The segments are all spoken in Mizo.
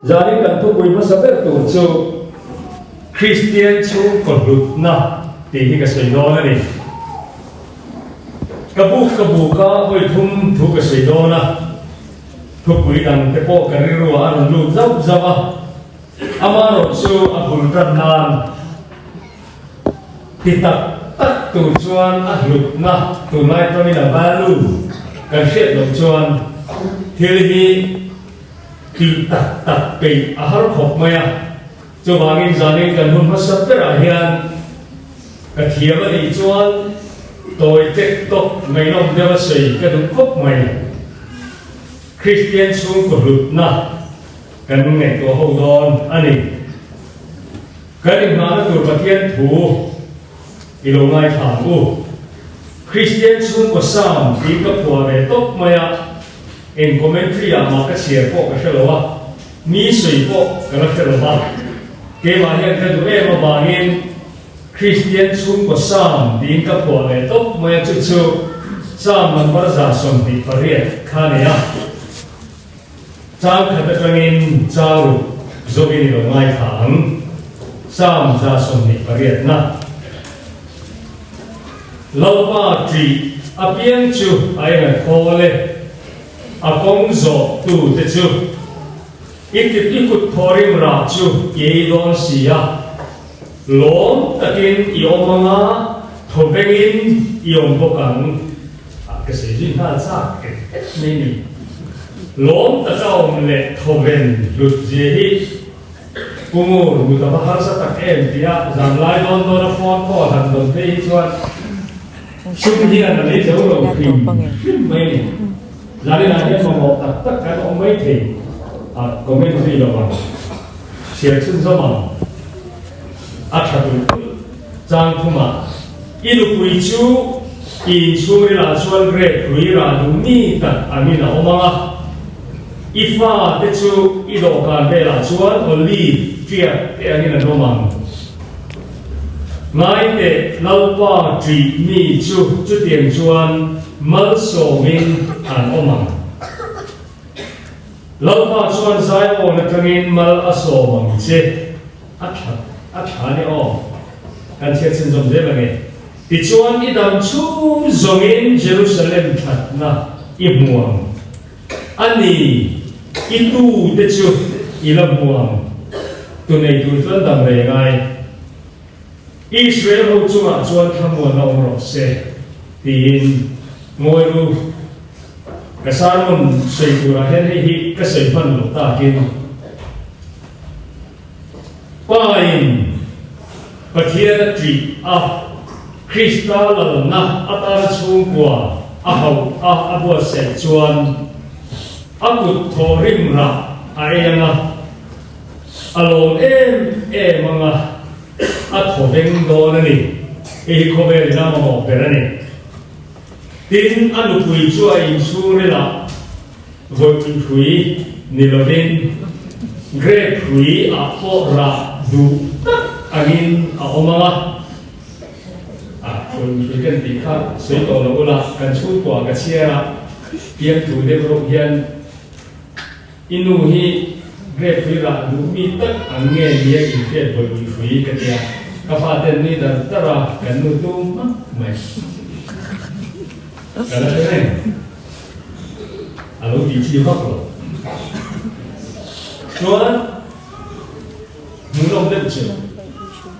Zanin kan thupui hmasa ber tur chu Kristian chhungkaw hlutna tih hi ka sawi dawn a ni. Ka buk ka buk a, vawi thum thu ka sawi dawn a, thupui dang te pawh ka rilruah a rawn lut zauh zauh a, amaherawh chu a bul tan nan ti tak tak tur chuan a hlutna tunlai tawngin a value kan hriat loh chuan thil hi Tih tak tak peih a har khawp mai a, chuvangin zanin kan hun hmasa berah hian ka thiam a nih chuan tawi tek tawk ngaihnawm deuh a sawi ka duh khawp mai. Kristian chhungkaw hlutna kan ngaihtuah ho dawn a ni. Kan inghahna tur Pathian thu i lo ngaithla ang u. Kristian chhungkaw Psalm tih ka phuah ve tawp mai a. Eng commentary ah mah ka chhiar pawh ka hre lo a, mi sawi pawh ka la hre lo va. Keimah hian ka duh em avangin Kristian chhungkaw Psalm tiin ka phuah leh tawp mai a, chu chu Psalm number 28 kha a ni a. Chang khat atangin chang ruk zawkin i lo ngaithla ang, Psalm 28 na. Lalpa ṭih apiang chu a enga thawl e, a kawng zawh tu te chu. I kut i kut thawrim rah chu i ei dawn si a, lawm takin i awm anga thaw vengin i awm bawk ang. Ah, ka sawi zui nghal chak et et mai ni. Lawm taka awm leh thaw ven hlut zia hi. Pu Ngur, mut a va harsa tak em tia zan lai dawn dawn a phone call han dawn phei hi chuan sum hian a lei zo lo hrim hrim mai a ni. Zaninah hian mamawh tak tak kan awm mai thei a, comment zui lo ang, chhiar chhunzawm ang a tha tur pulh chang thumah i nupui chu i inchhungrilah chuan grape hrui rah duh mi tak angin a awm ang a. I fa te chu i dawhkan velah chuan olive tiak te angin an awm ang. Ngai teh Lalpa ṭih mi chu chutiang chuan malsawmin an awm ang. Lalpa chuan Zion atangin mal a sawm ang che. A ṭha a ṭha nia aw. Kan chhiat chhin zawm zel ange. Tichuan i dam chhung zawngin Jerusalem ṭhatna i hmu ang. A ni, i tu te chu i la hmu ang. Tu nei tur chuan dam reng ai. Israel ho chungah chuan thlamuan a awm rawh se, tiin ngawi ru. Ka sermon sawi turah hian hei hi ka sawi hman loh takin Pa in Pathian a ṭih a, Krista lalna atana chhungkua a hauh a a buatsaih chuan a kut thaw rim rah a ei ang a, a lawm em em ang a, a thaw veng dawn a ni. Hei hi khawvel ina mamawh ber a ni. Tin, a nupui chu a inchhungrilah Vawipui hrui ni lovin grape hrui ah pawh rah duh tak angin a awm ang a. A vawipui hrui kan tih kha sawi tawh lo ula, kan chhungkua ka chhiar a, piang thu deuh reuh hian i nu hi grape hrui rah duh mi tak ang nge nia inhriat vawipui hrui ka tia, ka faten nui dar dar a, kan nu tum hmak mai. Ka la hre reng. A lo tih chi vak lo. Chuan hmuhnawm deuh chu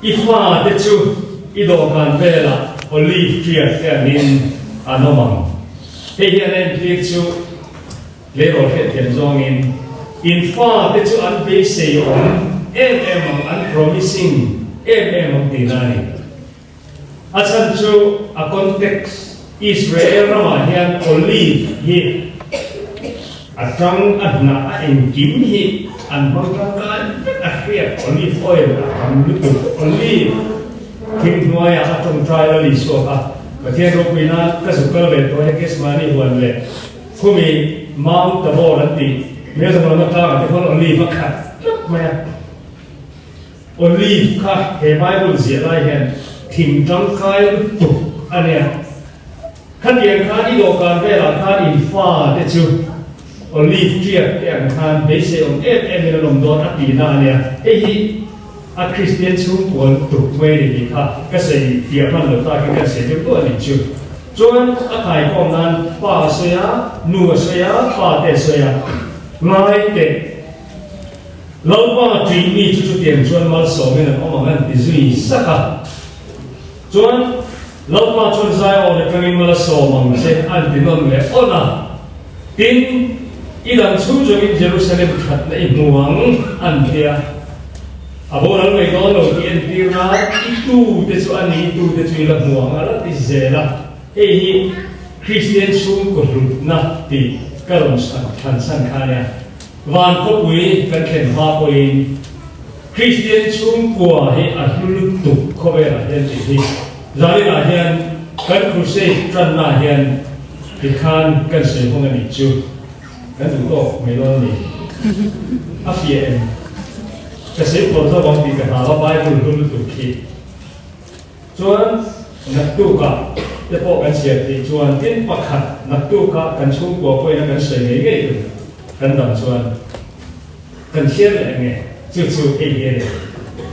i fa te chu i dawhkan velah olive tree te angin an awm ang. Hei hian a entir chu tleirawl hriatthiam zawngin in fa te chu an beisei awm em em ang, an promising em em ang tihna a ni. A chhan chu a context Israel ramah hian olive hi a tang a hnah a engkim hi an hmang tangkai vek a hriat olive oil a tam lutuk olive thing hnuaiah a tawngtai la Isua kha Pathian ropui nan ka zuk kal ve tawh he Gethsemane huan leh khumi Mount Tabor an tih Mezamona tlangah te khuan olive a khat tlat mai a. Olive kha he Bible ziah lai hian thing tangkai lutuk a nia. Khatiang khan i dawhkan velah khan in fa te chu Olive tiak te ang khan beisei awm em em in an awm dawn a tihna a nia. Hei hi a Kristian chhungkaw lutuk mai a ni tih kha ka sawi fiah hman lo takin kan sawi deuh duah a nih chu. Chuan a kaikawm nan pa a sawi a, nu a sawi a, pa te a sawi a. Ngai teh. Lalpa ṭih mi chu chutiang chuan malsawmin an awm ang an ti zui sak a. Chuan Lalpa chuan Zion atangin mal a sawm ang che an ti nawn leh awn a. Tin, i dang chhung zawngin Jerusalem thatna i hmu ang an ti a. A boral mai dawn lo tih entir nan i tute chu a ni, i tute chu i la hmu ang a la ti zel a. Hei hi Kristian chhungkaw hlutna tih ka rawn thlansan kha a nia. Van khawpui kan thlen hma pawhin Kristian chhungkua hi a hlu lutuk khawvelah hian tih hi zaninah hian kan crusade tanna hian tikhan kan sawi hawng a nih chu kan duh tawk mai dawn a ni. A fiah em? Ka sawi pawh zo ang tih ka hlau a Bible hlu lutuk khi. Chuan naktukah te pawh kan chhiar theih chuan tin pakhat naktukah kan chhungkua pawhin a kan sawi ngei ngei tur kan dam chuan kan chhiar leh ang nge chu chu hei hi a ni.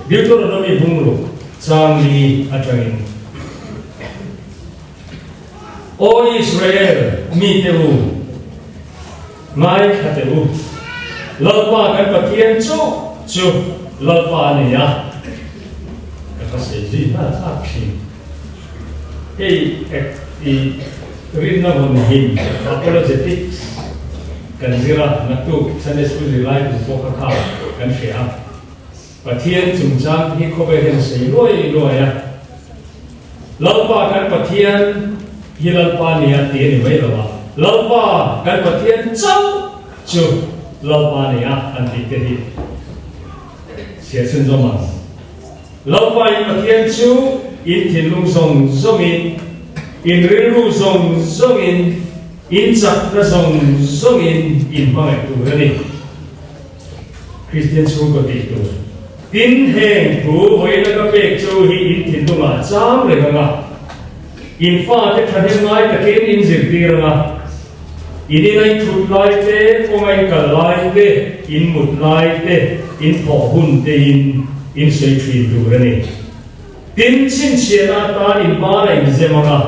Deuteronomy bungruk chang li atangin Aw Israel mite u, ngaithla teh u, Lalpa kan Pathian chauh chu Lalpa a ni a, ka ka sawi zui nghal thlak thin. Hei ek i rinna vawn him apologetics kan zir a, naktuk Sunday School zirlai kum pawh kha kha kan hria a. Pathian chungchang hi khawvel hian sawi luai luai a, Lalpa kan Pathian hi Lalpa nia tih a ni mai lo a, Lalpa kan Pathian chauh chu Lalpa nia an tih te hi chhiar chhunzawm ang. Lalpa in Pathian chu in thinlung zawng zawngin, in rilru zawng zawngin, in chakna zawng zawngin in hmangaih tur a ni. Kristian chhungkaw tih tur. Tin, heng thu vawiin a ka pek chu hi in thinlungah chang reng ang a, in fate thahnem ngai takin in zirtir ang a, in ina in thut lai te, kawnga in kal lai te, in mut lai te, in thawh hun te in in sawi thin tur a ni. Tin, chhinchhiahna atan in bana in zem ang a,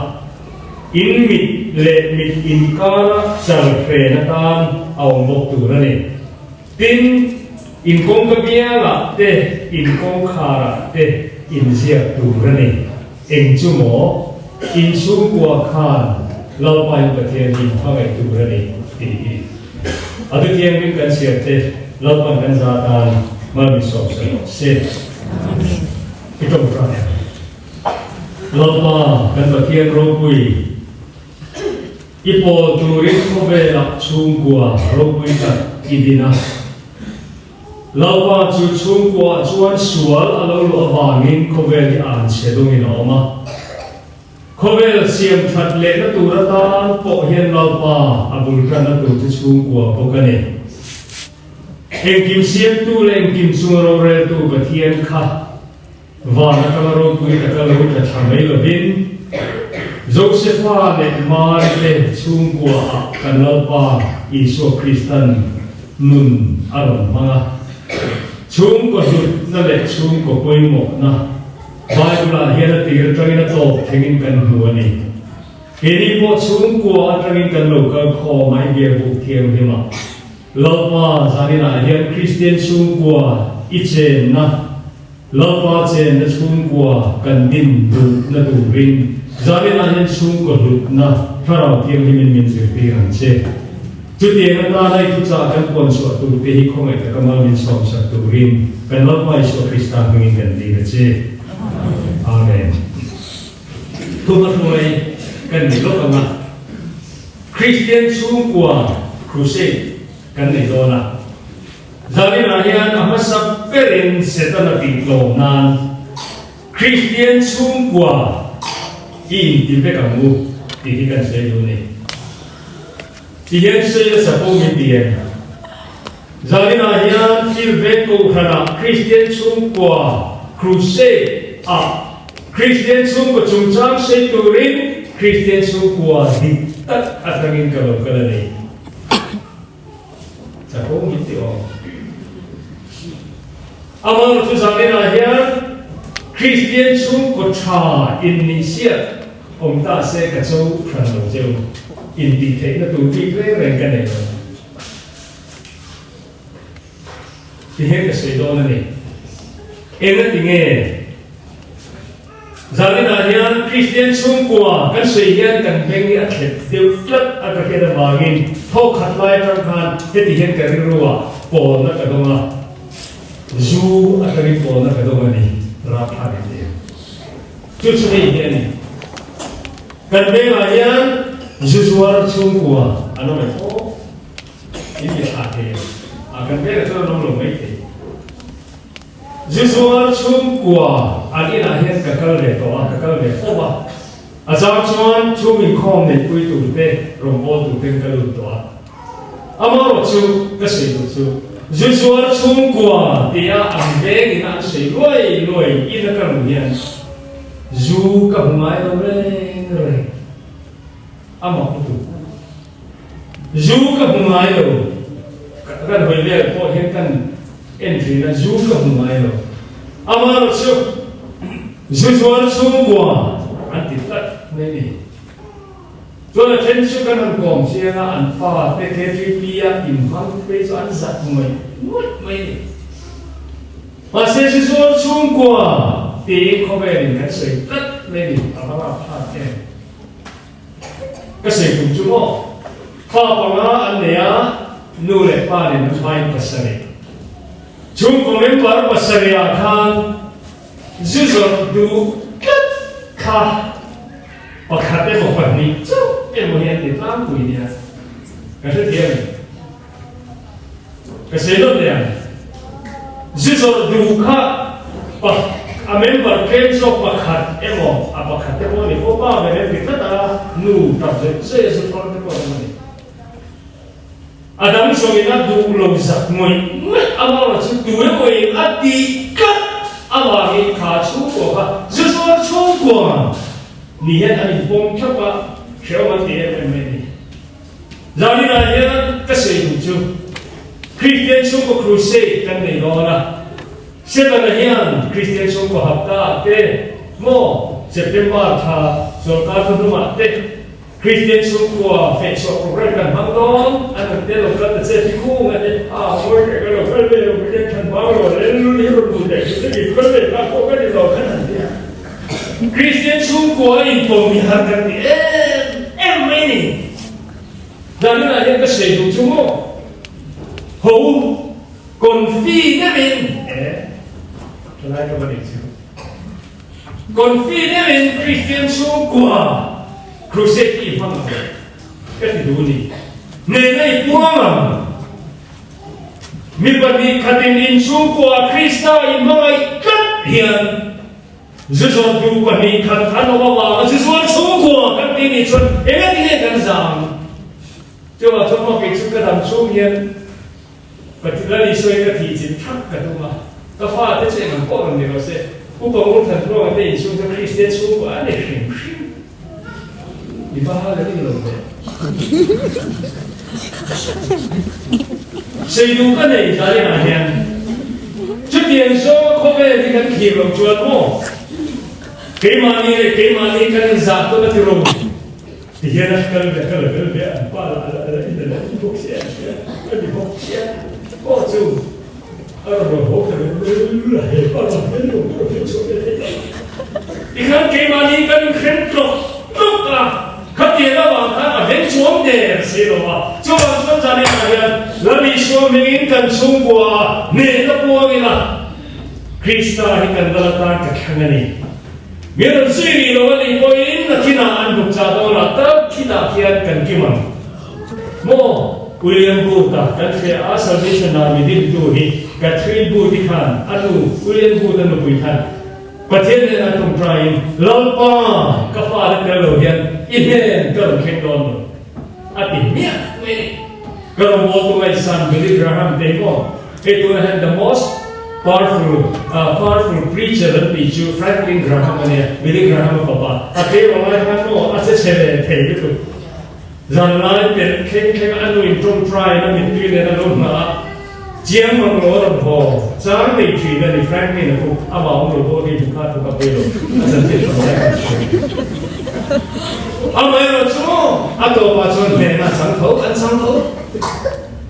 in mit leh mit inkara chal hren atan a awm bawk tur a ni. Tin, in kawngka biangah te, in kawngkharah te in ziak tur a ni. Eng chu maw? In chhungkua khan Lalpa in Pathian hi hmangaih tur a ni tih hi. A thutiangin kan chhiar te Lalpan kan za tan mal min sawm sa rawh se. I tawngtai ang. Lalpa kan Pathian ropui, i pawl turin khawvelah chhungkua ropui tak i din a. Lalpa chu chhungkuaah chuan sual a lo luh avangin khawvel hi an chhe dawngin a awm a. Khawvel siam that lehna tur atan pawh hian Lalpa a bul tanna tur chu chhungkua bawk a ni. Engkim siamtu leh engkim chunga roreltu Pathian kha van atanga ropui taka lo tla thla mai lovin Josefa leh Mari te chhungkuaah kan Lalpa Isua Kristan nun a rawn hmang a. Chhungkaw hlutna leh chhungkaw pawimawhna Bible-ah hian a tir atangin a tawp thlengin kan hmu a ni. Keini pawh chhungkua atangin kan lo kal khawm a, i biakbuk thianghlim a. Lalpa zaninah hian Kristian chhungkua i chenna, Lalpa chenna chhungkua kan din duhna turin zaninah hian chhungkaw hlutna Thlarau Thianghlimin min zirtir ang che. Chutiang atana i thuchah kan puan chhuah turte hi khawngaih taka mal min sawmsak turin kan Lalpa Isua Krista hmingin kan dil a che. Amen. Thuhmahruai kan ni lawk ang a. Kristian chhungkua crusade kan nei dawn a. Zaninah hian a hmasa berin Setana tihtlawm nan Kristian chhungkua i inti vek ang u tih hi kan sawi duh a ni. Ti hian sawi nasa pawh min ti em? Zaninah hian thil vek kohhranah Kristian chhungkua crusade ah Kristian chhungkaw chungchang sawi turin Kristian chhungkua dik tak atangin ka lo kal a ni. Chapo min ti awm. Amah chu zaninah hian Kristian chhungkaw tha innihsiat awm ta se ka cho hran lo cheu. Intihtheihna tur bik reng reng ka nei lo. Tihian ka sawi dawn a ni. Engati nge? Zaninah hian Kristian chhungkua kan sawi hian kan beng hi a thlep deuh tlat a ka hriat avangin thawk khat lai atang khan heti hian ka rilruah pawlna ka dawng a, zu atangin pawlna ka dawng a ni, rapthlak in ti. Chu chu hei hi a ni. Kan bengah hian zu zuar chhungkua an awm em aw? In mi thlah thei em? A, kan bengah chuan an awm lo maithei. Zizual chhungkua an inah hian ka kal ve tawh a, ka kal ve fo a. A chang chuan chhung inkhawm neihpui tur te, rawngbâwl tur ten ka lut tawh a. Amaherawh chu ka sawi duh chu, Zizual chhungkua tia an veng ina an sawi luai luai ina ka luh hian zu ka hmu ngai lo reng reng. A mak lutuk. Zu ka hmu ngai lo. Kan hawi vel pawh hian kan en thin a, zu ka hmu ngai lo. Amaherawh chu zu zuar chhungkua an ti tlat mai ni. Chuan a then chu kan han kawm chiang a, an fa te KTP a inhmang phei chu an zat ngawih ngawih mai ni. Mahse zu zuar chhungkua tiin khawvelin kan sawi tlat mai ni, a va rapthlak em. Ka sawi tum chu maw? Fa panga an nei a, nu leh pa nen an hmain pasarih. Chhungkaw member pasarihah khan zu zawrh duh tlat kha pakhat emaw pahnih chauh emaw hi an ti tlangpui nia. Ka hrethiam em? Ka sawi dawt leh ang. Zu zawrh duh kha pa a member tlem zawk pakhat emaw a pakhat te pawh a ni fo pa ber em ti tlat a, nu tak zawih zawih a zu thawr te pawh an awm a ni. A dang zawngin a duh lo zak ngawih ngawih amaherawh chu tu emawin a tih tlat avangin kha chhungkua kha zu zawr chhungkua ni hian an inpawm thlap a, hrehawm an ti em em mai a ni. Zaninah hian ka sawi duh chu Kristian chhungkaw crusade kan nei dawn a, Setana hian Kristian chhungkaw hapta te maw September thla sawrkar thuhnungah te Kristian chhungkua fehchhuah program kan hmang dawn an rawn tel lo kal ta che ti khung a ti a mawi leh ka lo kal ve lo mi ten than vang lo leh lul hi rawn hmu leh chu te ki kal ve ta pawh ka ni lo khan an ti a Kristian chhungkua inpawm hi har kan ti em em mai ni. Zaninah hian ka sawi duh chu maw? Ho confi deuhin e thalai ka va nei chu. Confi deuhin Kristian chhungkua crusade hi i hmang ang ka ti duh ni. Nena i puang ang. Mi pahnih khatin inchhungkua Krista i hmangaih tlat hian Zu zawrtu pahnih khat an awm avanga zu zuar chhungkua kan tih nih chuan engati nge kan zam? Chuvang chuan maw kei chu ka dam chhung hian Pathian Isua ka thih chin thak ka tum a, ka fate chu engang pawh rawn ni rawh se, Upa Ngurthan Tluanga te inchhung chu Kristian chhungkua a ni hrim hrim. I va hal a ni lo ve. Seiduh ka nei zalinah hian chutiang zawnga khawvel hi kan thlir loh chuan maw keimahni leh keimahni kan inzah tawn a ti ro ti hian a kal ve kal vel ve an pa lah la la in la in bawk sia a ni bawk sia pawh chu a rawn rawn haw ta ve la he pa rawn hmel lo rawn hmel chhuak ve thei tikhan keimahni kan inhrem tlawk tlawk a. Khatiang avang khan a veng chuang der si lo a, chuvang chuan Zanenah hian Lal Isua hmingin kan chhungkua a hnehna puang ila Krista hi kan lal atan ka thlang a ni. Mi rawn zui rih lo a nih pawhin nakinah an buk chah dawnah tal khitah khian kan kim ang maw? William Booth-a kan hria a, Salvation Army dintu hi Catherine Booth-i khan a nu William Booth-a nupui khan Pathian hnenah ṭawngṭaiin, Lalpa, ka fate tel lo hian i hnen ka rawn thleng dawn lo, a ti hmiah mai a ni. Ka rawngbawltu ngaihsan Billy Graham te hi maw, hei tunah hian the most powerful powerful preacher an tih chu Franklin Graham a nia, Billy Graham-a fapa. A tlem ang lai khan maw, a che chhe ve thei lutuk. Zanlai pelh thleng thleng a nuin ṭawngṭaiin a mittui nen a lo nghah a, chiang mang lo a rawn haw chang nei ṭhin a ni. Franklin a kuk amah awm lo pawh hi hmu kha thu ka pe lo, a chanchin ṭha mai a sawi. Amaherawh chu a tawpah chuan hnehna a chang tho, an chang tho.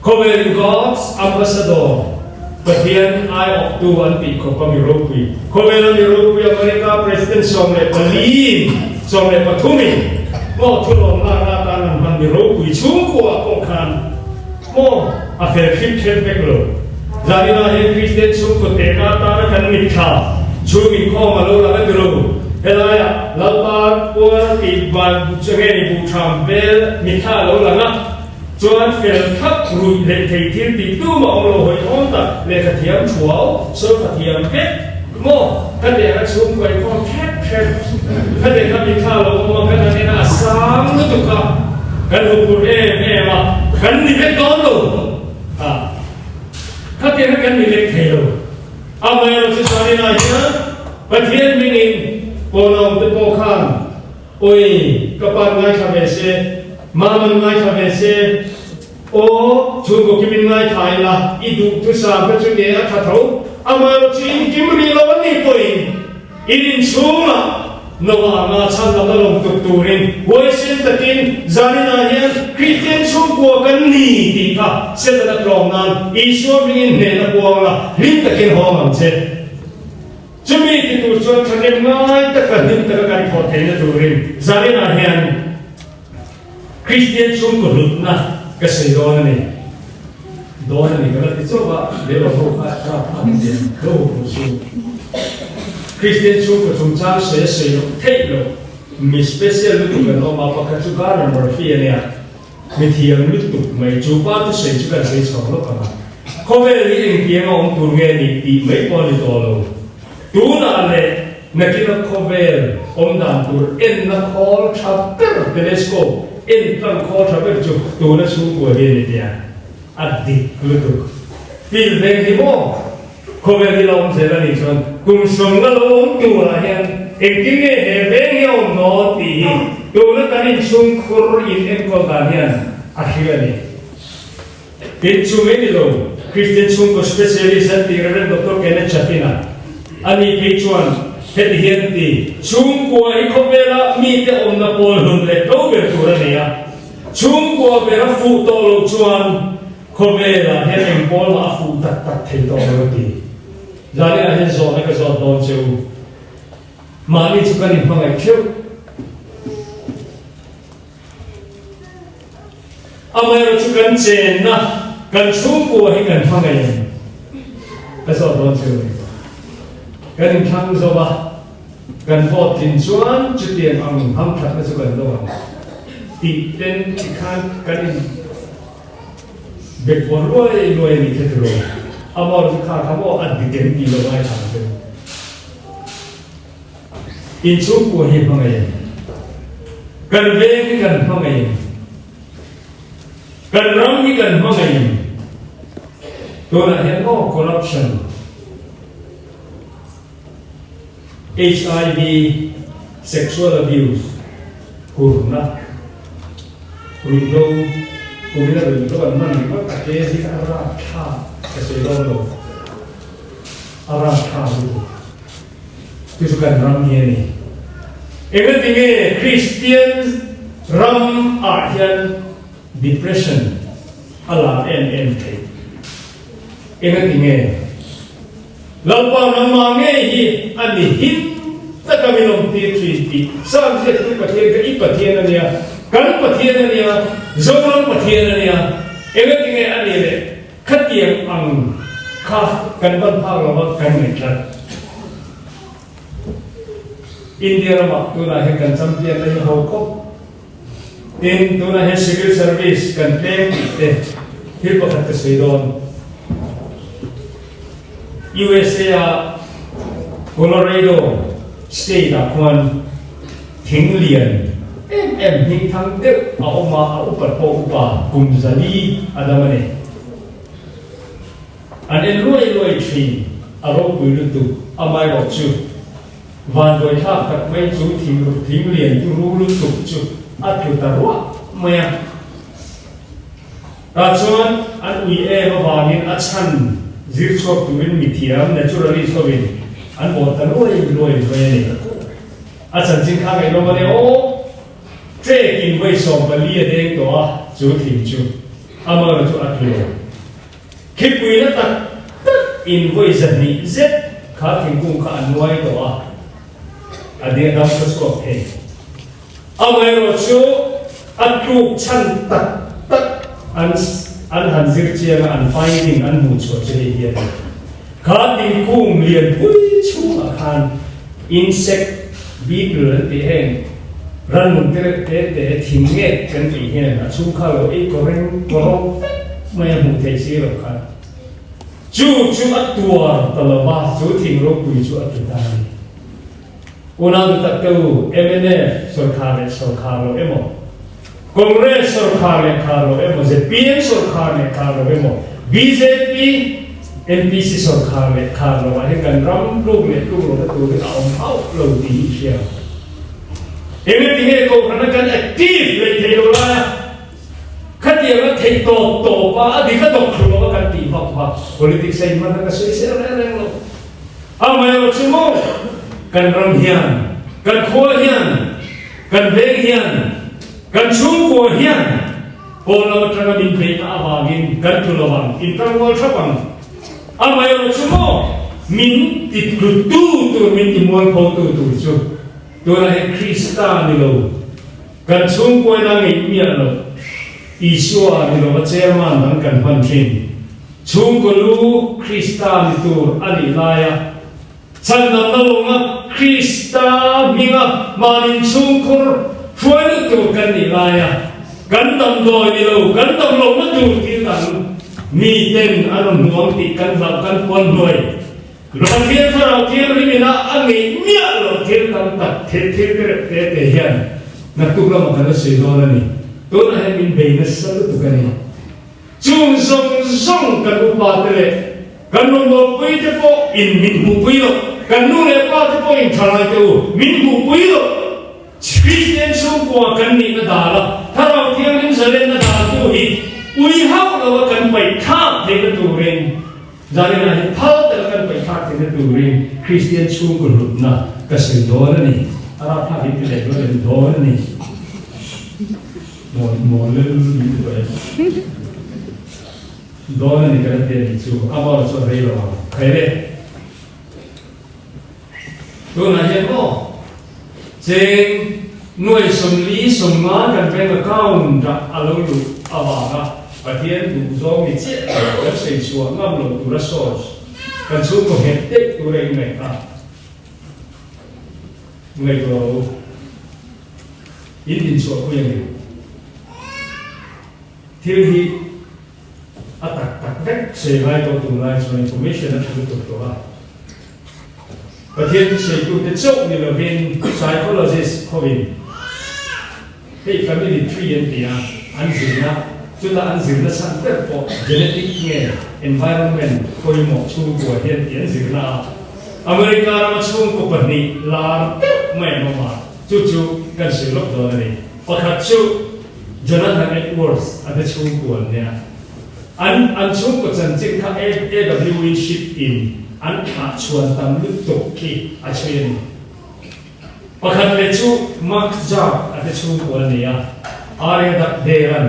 Khawvelin God's Ambassador, Pathian aiawktu an tih khawp a mi ropui. Khawvela mi ropui America President 14 in, 13 in maw thulawm lakna atan an hman mi ropui chhungkua pawh khan maw a fel thlip thlep vek lo. Zaninah hian Kristian chhungkaw tehna atana kan mitthla chhung inkhawm a lo lang a ti lo. Helaiah Lalpa puar tih van chu nge ni buhthram vel mitthla a lo lang a. Chuan fel thak ruih leh thei thil tih tum a awm lo hawi awm tak, lehkha thiam thuau, sawlfa thiam vek maw? Ka dehna chhungkaw inkhawm hrep hrep, ka dehna mitthla lo awm a, kan han en a, a sang lutuk a, kan huphurh em em a, kan ni vek dawn lo a, khatiang kha kan ni vek thei lo. Amaherawhchu chuan inah hian Pathian hmingin pawnawm te pawh khan Oi, ka pa ngaithla ve se, Maman ngaithla ve se, aw, chhungkaw kimin ngaithla ila, i duh thusam kha chu nge a tha tho, amaherawh chu in kim rih lo a nih pawhin in inchhungah Noah anga chhan lam a lawm tuk turin huaisen takin zaninah hian Kristian chhungkua kan ni tih kha Setana tlawm nan Isua hmingin hnehna puang la, hlim takin hawng ang che. Chumi ti tur chuan thahnem ngai taka hlim taka kan thawh theihna turin zaninah hian Kristian chhungkaw hlutna ka sawi dawn a ni. Dawn a ni ka la ti chauh a, lehlo ho kha rap kha an ziah lo ho chu. Kristian chhungkaw chungchang sawi a sawi loh theih loh. Mi special lutuk an awm a, pakhat chu Garner Murphy a nia. Mi thiam lutuk mai chu pa thusawi chu kan sawi chho lawk ang a. Khawvel hi engtiang a awm tur nge nih tih mai pawh a ni tawh lo. Tunah leh nakina khawvel awm dan tur enna khawl tha ber, telescope, en tlang khawl tha ber chu tuna chhungkua hi a ni tia. A dik lutuk. Field veng hi maw? Khawvel hi la awm zel a nih chuan kum sawmna lo awm turah hian engtin nge he veng hi a awm dawn tih hi tuna kan inchhung khur in enkawl dan hian a hril a ni. Tin, chu mai ni lo, Kristian chhungkaw specialist an tih Rev. Doctor Kenneth Chapin-a a nih phei chuan heti hian a ti, Chhungkua hi khawvela mite awmna pawl hlun leh tlo ber tur a ni a, chhungkua ber a fuh tawh loh chuan Khawvelah hian eng pawl mah a fuh tak tak thei tawh lo a ti. Zaninah hian zawhna ka zawt dawn che u. Mahni chu kan inhmangaih theuh. Amaherawh chu kan chenna, kan chhungkua hi kan hmangaih em? Ka zawt dawn che u ni. Kan inthlang zo a, kan vote tlin chuan chutiang ang hamthatna chu kan dawng ang tih ten tikhan kan in Bek vawn luai luai a nih kha tiraw? A mawr chu kha kha maw a dik em tih lo ngaithla ang che u. Inchhungkua hi hmangaih em? Kan veng hi kan hmangaih em? Kan ram hi kan hmangaih em? Tunah hian maw corruption, HIV, sexual abuse, hurna, ruihhlo, kumina ruihhlo an hman ringawt a ke zing a rapthlak ka sawi dawn lo, a rapthlak lutuk. Chu chu kan ram hi a ni. Engati nge Kristian ram ah hian depression a lar em em theih? Engati nge? Lalpa nangmah ngei hi a ni him taka min awm tir thin tih Psalm ziaktu Pathian kha i Pathian a nia, kan Pathian a nia, Zoram Pathian a nia, engati nge a nih leh khatiang ang kha kan ban phak lova kan ngaih tlat. India ramah tunah hian kan champion na hi ho khawp. Tin, tunah hian civil service kan tlem tih te thil pakhat ka sawi dawn. USA a Colorado state ah khuan thing lian em em hming thang deuh a awm a, a upat pawh upa kum 400 a dam a ni. An en luai luai thin, a ropui lutuk, amaherawh chu Vanduai thlak tak mai chu thing thing lian turu lutuk chu a tlu ta ruah mai a. Tah chuan an ui em avangin a chhan zir chhuak turin mithiam, naturalist, hovin an bawl ta luai luai mai a ni. A chanchin kha ngaihnawm a nia aw. Trek in vawi 14 a deng tawh a, chu thing chu amaherawh chu a tlu lo. Khipui na tak tak in vawi 200 zet kha thingkung kha a nuai tawh a, a ding dam kha chhuak thei. Amaherawh chu a tluk chhan tak tak an an han zir chiang a, an finding an hmuh chhuah chu hei hi a ni. Kha thingkung lian pui chhungah khan insect beetle an tih heng rannung te reuh te te thing nge kan tih hian a chhung kha lo ei kaw reng kaw ro vek mai a hmuh theih si lo khan chu chu a tuar ta lo va chu thing ropui chu a ti ta a ni. Unau duh tak te u mnf sawrkhar leh sawrkhar lo emaw Congress sawrkhar leh khar lo emaw zpm sawrkhar leh khar lo emaw bjp MPC sawrkhar leh khar lo ah hian kan ram tluk leh tluk lohna tur hi a awm hauh lo tih hi i hria. Engati nge kohhrana kan active leh thei lo lai a, khatianga theih tawp tawp a, a dik a dawk thlu lo a kan tih vak vak politics a inhman a ka sawi sel reng reng lo. Amaherawh chu maw kan ram hian, kan khua hian, kan veng hian, kan chhungkua hian Pawn lam atanga min beihna avangin kan tlu lo ang, in tangrual thap ang. Amaherawh chu maw min ti tlutu tur, min ti mualphotu tur chu tunah hian Krista ni lo, kan chhungkuaina ngeih miah lo, Isua ni lova chairman dang kan hman thin. Chhungkaw lu Krista ni tur a nih laia Chhandamna lawnga Krista hminga mahni chhungkhur hruai lut tur kan nih laia kan damdawi ni lo, kan dam lohna tur thil dang miten an rawn hmu ang tih kan hlauh kan puan hnuai. Pathian Thlarau Thianghlim ina a ngeih miah loh thil tam tak thil thil te reuh te te hian naktuk lamah kan la sawi dawn a ni. Tunah hian min bei nasa lutuk a ni. Chung zawng zawng kan upa te leh kan rawngbawlpui te pawh in min hmuhpui lo, kan nu leh pa te pawh in thalai te u min hmuhpui lo. Kristian chhungkua kan nihna dal a, Thlarau Thianghlim zalenna daltu hi ui hauh lo a kan paih thlak theihna turin, zalenna hi phal tel a kan paih thlak theihna turin Kristian chhungkaw hlutna ka sawi dawn a ni. A rapthlak hi ti leh dawn em dawn a ni. Dawn a ni kan ti a nih chu a bawr chu a rei lo ang khai le. Tunah hian maw cheng nuai 40 50 kan bank account ah a lo luh avanga Pathian duh zawng ni chiah lo kan sawi chhuah ngam lo tura source kan chhungkaw nghet deuh tura inngaih kha ngaihtuah rawh u. In inchhuah pui a ni. Thil hi a tak tak vek sawi ngai tawh tum lai chuan information a tha lutuk tawh a. Pathian thusawitute chauh ni lovin psychologist hovin hei family tree an ti a, an zirna, chuta an zirna chhan ber pawh genetic nge environment pawimawh chhungkua hian tih an zirna a. America rama chhungkaw pahnih lar deuh mai an awm a. Chu chu kan sawi lawk dawn a ni. Pakhat chu Jonathan Edwards a te chhungkua an nia. An an chhungkaw chanchin kha AW Winship in an thlah chhuan tam lutuk khi a chhui a ni. Pakhat leh chu Mark Jark a te chhungkua a ni a, RA Dugdale-a'n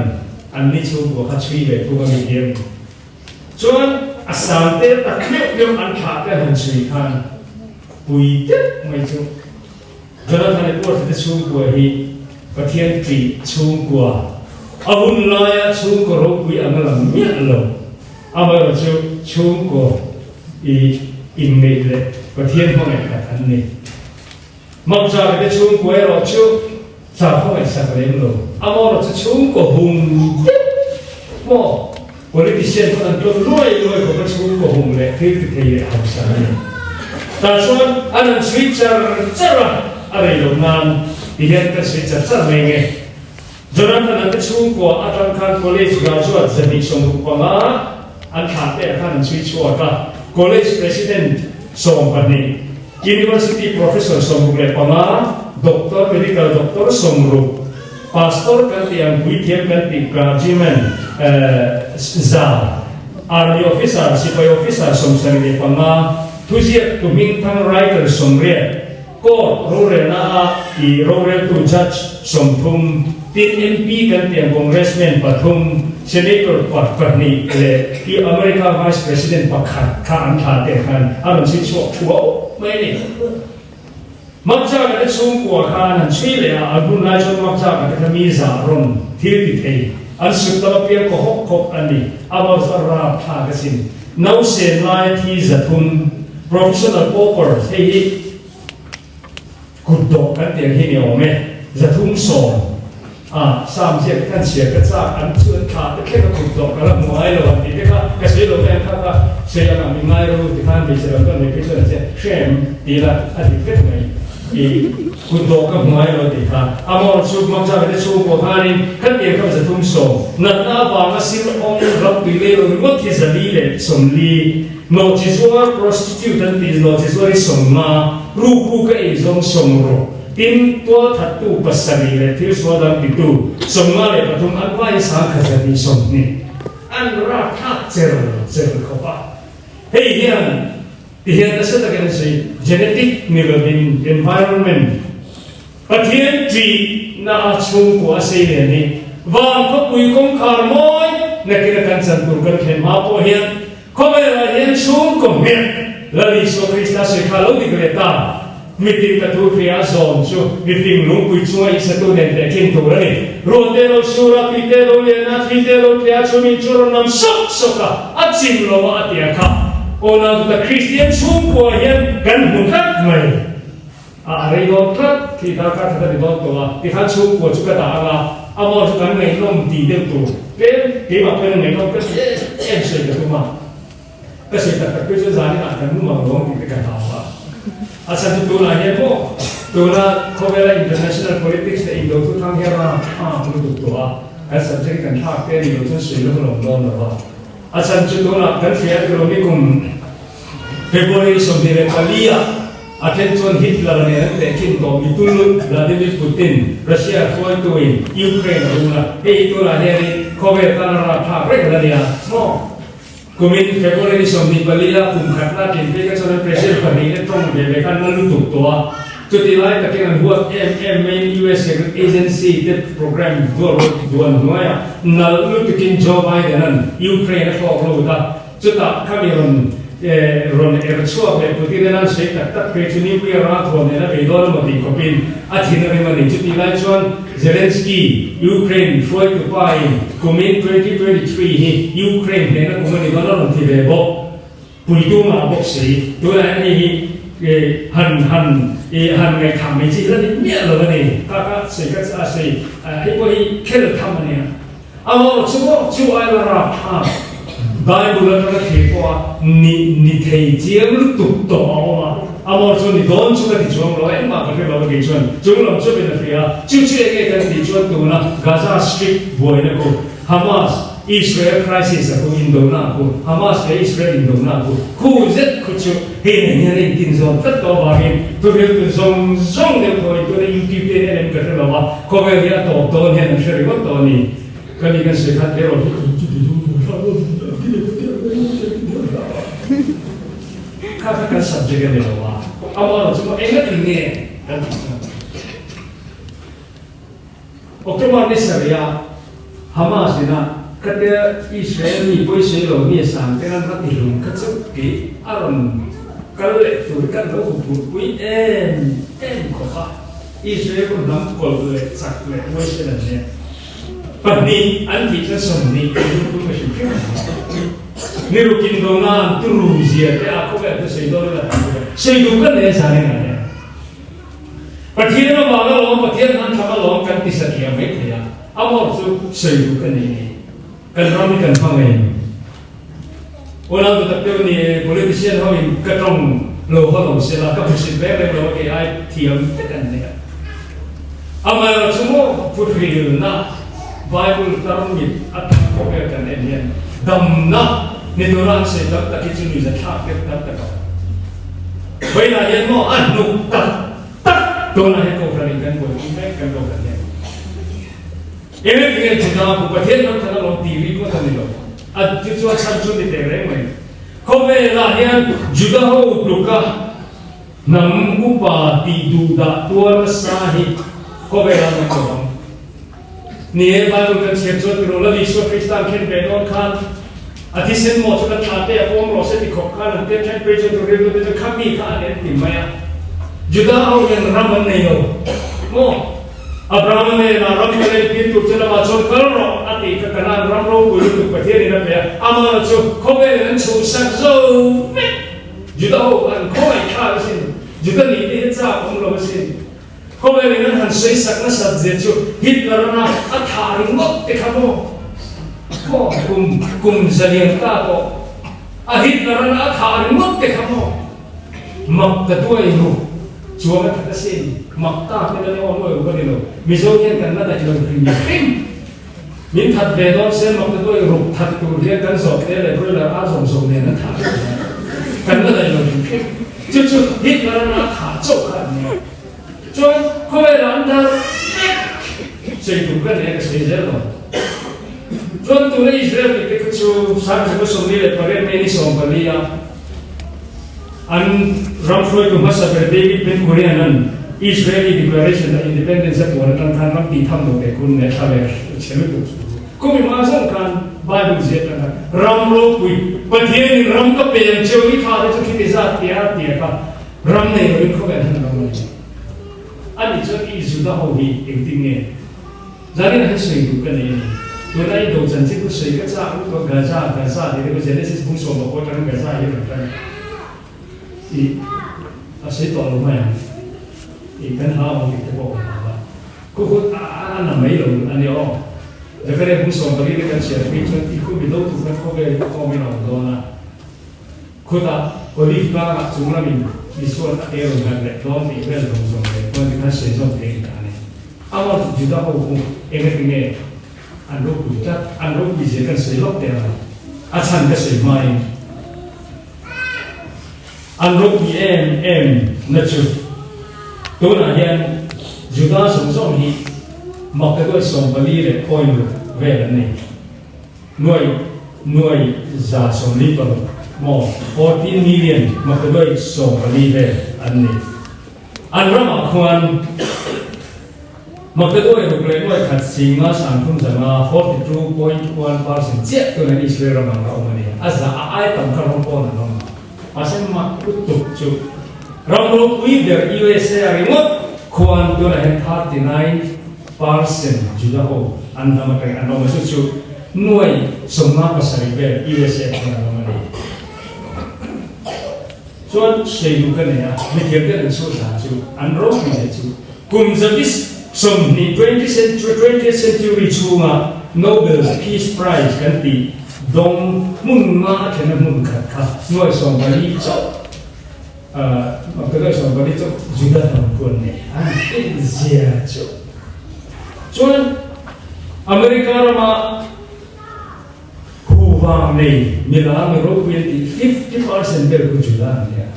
an ni chhungkua kha chhui ve thung a mi hi a ni. Chuan a sang te tak meuh meuh an thlah te an han chhui khan pui deuh mai chu Jonathan Edwards te chhungkua hi Pathian ṭih chhungkua, a hun laia chhungkaw ropui ang a lang miah lo. Amaherawh chu chhungkaw i inngeih leh Pathian hmangaih khat an ni. Makzaka te chhungkua erawh chu sa hmangaih sak lem lo. Amaherawh chu chhungkaw hum deuh maw politician pawn an tlawm luai luai khawp a chhungkaw hum leh thil ti thei leh hausa a ni. Tah chuan an han chhui char char a, a rei loh nan ti hian ka chhui char char mai nge. Jonathan a te chhungkua atang khan college graduate 265 an thlah te ah khan an chhui chhuak a, college president 12, university professor 65, doctor, medical doctor 60. Pastor kan tih ang puithiam kan tih clergyman za, Army officer, sipai officer 75, thuziak tu hmingthang writer 80, court rorelna a i roreltu judge 30, tin MP kan tih ang congressman pathum, senator pahnih leh i America vice president pakhat kha an thlah te khan a rawn chhui chhuak thuau mai a ni. Makchaka te chhungkua kha an han chhui leh a, an hun lai chuan Makchaka te kha mi zah rawn thil ti thei, an sut lam apiang kaw hawk hawk a ni. Amah chu a rap thlak asin. Nausen laia thi 300, professional paupers, hei hi kutdawh kan tih ang hi ni awm e, 310. A, Sam ziak khan chhiar ka chak an chu an thlah te thleng a kut tawh ka la hmu ngai lo an tih te kha ka sawi lo mai ang kha ka sawi ang a mi ngai ro ti khan hmeichhe lam chuan hmeichhe chuan an che hrem ti ila a dik vek mai i kut dawh ka hmu ngai lo tih kha a mawr chu hmangchak te chhungkua khanin khan pian kha 310 natna avanga sil awng ram tui lei lo ringawt hi 440 nawhchi zuar prostitute an tih nawhchi zuar hi 50 rukru ka ei zawng 60. Tin, tualthattu pasarih leh thil sual dang titu 53 an vaiin 1120 an rakthlak cher cher khawp a. Hei hian tihian nasa takin an sawi, genetic ni lovin environment, Pathian ṭihna a chhungkua a sei nen hi van khawpui kawngkhar mawi nakin a kan chan tur kan thlen hma pawh hian Khawvelah hian chhungkaw hmel Lal Isua Krista sawi kha lo dik leh ta. Mitin ka thu hria a zawm chu mifing lungpui chunga Isatu nen tehkhin tur a ni. Ruah te lo sur a, tui te lo lian a, thli te lo tle a, chu mi chu rawn nam sawk sawk a, a chim lo a a ti a kha. Aw naututa Kristian chhungkua hian kan hmu tlat mai. A a rei dawn tlat, khi darkar khat a ni dawn tawh a, tikhan chhungkua chu ka dah ang a, a maw chu kan ngaihnawm tih deuh tur tlem keimah pawhin a ngaihnawm ka ti em em sawi ka tum a, ka sawi tak tak pawh chuan zanin ah kan mu ang lawng tih te ka hlau a, a chhan chu tunah hian maw tuna khawvela international politics leh indo chu thang hian a a lutuk tawh a, kan subject hi kan thlak te a nih loh chuan sawi lawm lawm dawn lo a, a chhan chu tunah kan hria tur awm i kum February 24 ah A then chuan Hitler nen an tehkhin tawh mi Tullut Vladimir Putin, Russia hruaituin Ukraine a rung a, hei hi tunah hianin khawvel tan a rapthlak reng la nia maw? Kumin February 24 ah kum khatna tlin phei kha chuan an president pahnih te tawng ve ve khan na lutuk tawh a, chutih lai takin an huat em em maiin US Secret Agency te program duan hnuaiah nalh lutukin Joe Biden-a'n Ukraine a thlawk lut a, Chutah khami rawn rawn er chhuak leh Putin an sawi tak tak phei chu nuclear ralthuam nen a bei dawn emaw tih khawpin a thin a rim a ni. Chutih lai chuan Zelensky, Ukraine hruaitu pa in kumin 2023 hi Ukraine hnehna kum a ni dawn a rawn ti ve bawk. Puitu ngah bawk si. Tunah hian hei hi han han han ngaihthah mai chi la ni miah lo a ni. Kha kha sawi ka sawi hei pawh hi khel tham a nia. Amah chu maw chu ai la rap thlak Bible atanga thlir pawh a ni ni thei chiang lutuk tawh a awm a, amah chu ni dawn chu ka ti chuang lo engmah ka hre lo a kei chuan chung lam chu min a hria chu chu enge kan tih chuan tuna Gaza Strip buaina ku Hamas Israel crisis a ku indona a ku Hamas leh Israel indona a ku khu zet khu chu hei nen hian a intin zawn tlat tawh avangin thuhriltu zawng zawng deuh thaw in tuna YouTube te hian en em ka hre lo a. Khawvel hi a tawp dawn hian an hre ringawt tawh a ni. Ka ni kan sawi khan erawh hi kha kha kan subject a ni lo a, amaherawh chu maw enga tin nge kan tih chuan October ni sarih ah Hamas ina khatia Israel mi pawisei lo mi a sang ten an va ti hlum kha chu tih a rawn kal leh tur hi kan lo huphurhpui em em khawp a. Israel ku hnam kawlh leh chak leh huaisen an nia. Pahnih an tih chuan 20 an hun pui ka hrim hrim ang. Ni rukin dona an turu zia te a khawvel te sawi dawn ila tam hle. Sawi duh kan nei a zan in an nia. Pathian avang alawm, Pathian hman tham alawm kan ti satliam mai thei a. Amor chu sawi duh ka nei ni. Kan ram hi kan hmangaih em? Unau tu tak deuh ni politician ho in ka tawng lo haw lo se la, ka hmusit reng reng lo a kei ai thiam vek an nia. Amaherawh chu maw thuhrilna Bible tarmit a tam khawp vel kan en hian damna ni tura an sawi tam tak hi chu nuihza thlak deuh tam tak a awm. Vawiinah hian maw a hnuk tak tak tunah hian Kohhran in kan buaipui mek kan Kohhran hian. Engati nge Juda ku Pathian hnam thlan alawm tih ri ngawt a ni lo. A chu chu a chhan chu ni teh reng mai. Khawvelah hian Juda ho tluka hnam upa tih duh dah tuar nasa hi khawvelah an awm lo ang. Ni e, Bible kan chhiar chuan tiraw Lal Isua Kristan khen ve dawn khan a thisen maw chu kan thla te a pawm rawh se ti khawp khan an tia then phei chuan tu rilru te chu kha mi kha an en ti mai a. Juda ho hian ram an nei lo maw? Abrahama hnenah ram ka len tir tur che lamah chuan kal rawh a tih kha Kanaan ram ropui lutuk Pathianin a pe a, amah chu khawvelin an chhuhsak zo vek. Juda ho an khawngaihthlak asin, Juda nih te hi chak awm lo asin. Khawvelin an han sawisak nasat zia chu Hitler-a a thah ringawt te kha maw? Maw kum kum zalian ta tawh a Hitler-a a thah ringawt te kha maw? Mak ka duai ru chuang a that asin, mak ta te la ni aw nuai ru ka ni lo, Mizo hian kan la daih lo hrim hrim. Min that ve dawn se mak ka duai ruk that tur hian kan zawh te leh broiler ar zawng zawng nen an thah vek zel. Kan la daih lo hrim hrim. Chu chu Hitler a thah chauh kha an nia. Chuan khawvelah an dar vek sawi tur ka nei a ka sawi zel lo. Chuan tuna Israel tih te kha chu 1948 May ni 14 a An ram hruaitu hmasa ber David Ben Gurion an Israeli Declaration of Independence a puan atang khan ram tih tham lo ve kun leh thla leh chhe lutuk chu kum i hma zawng khan Bible ziah atang khan ram ropui Pathianin ram ka pe ang cheu i tha te chu khiti zat tia tia kha ram nei loin khawvel han ram a ni. Ani chuan i Juda ho hi engtin nge Zanin ah hian sawi duh ka nei a ni. Tuna i do chanchin chu sawi ka chak lutuk a, Gaza, Gaza tih te pawh Genesis bung sawm ah pawh atangin Gaza hi a rawn tan i a sawi tawh lo mai ang. I kan hlau ang tih te pawh ka hlau a. Khu khu a a na mai lo a nia aw. Zakaria bung 14 te kan chhiar pui chuan i khu mi do tur khan khawvel hi khawmin a awm dawn a. Khutah Olive tlangah chung lamin Isua'n a ke rawn nghat leh dawn tih vel zawng zawng leh chuan tikhan sawi zawm thei a ni ta a ni. Amah chu Juda ho khu engati nge an ropui tlat, an ropui zia kan sawi lawk teh ang a, a chhan ka sawi hmain an ropui em em na chu tunah hian Juda zawng zawng hi maktaduai 14 leh khawi vel an nei. Nuai nuai 46 maw, 14 million, maktaduai 14 vel an ni. An ramah khuan maktaduai ruk leh nuai khat singa sangthum zanga, 42.1 percent, chiah tuna Israel ramah an la awm a ni. A za a ai tam kha ram pawn an awm a. Mahse mak lutuk chu ram ropui ber USA a ringawt khuan tunah hian 39 percent Juda ho an hnam atangin an awm a, chu chu nuai 57 vel USA khuan an awm a ni. Chuan sawi duh ka nei a, mithiam ten an chhut dan chu an ropui zia chu kum zabi 20 twentieth century chhunga Nobel Peace Prize kan tih dawng hmun nga a thlenna hmun khat kha nuai 14 chauh nuai 14 chauh Juda hnam khu an nei an tih zia chu. Chuan America rama Hu vang nei milar mi ropui an tih 50% vel khu Juda an nia.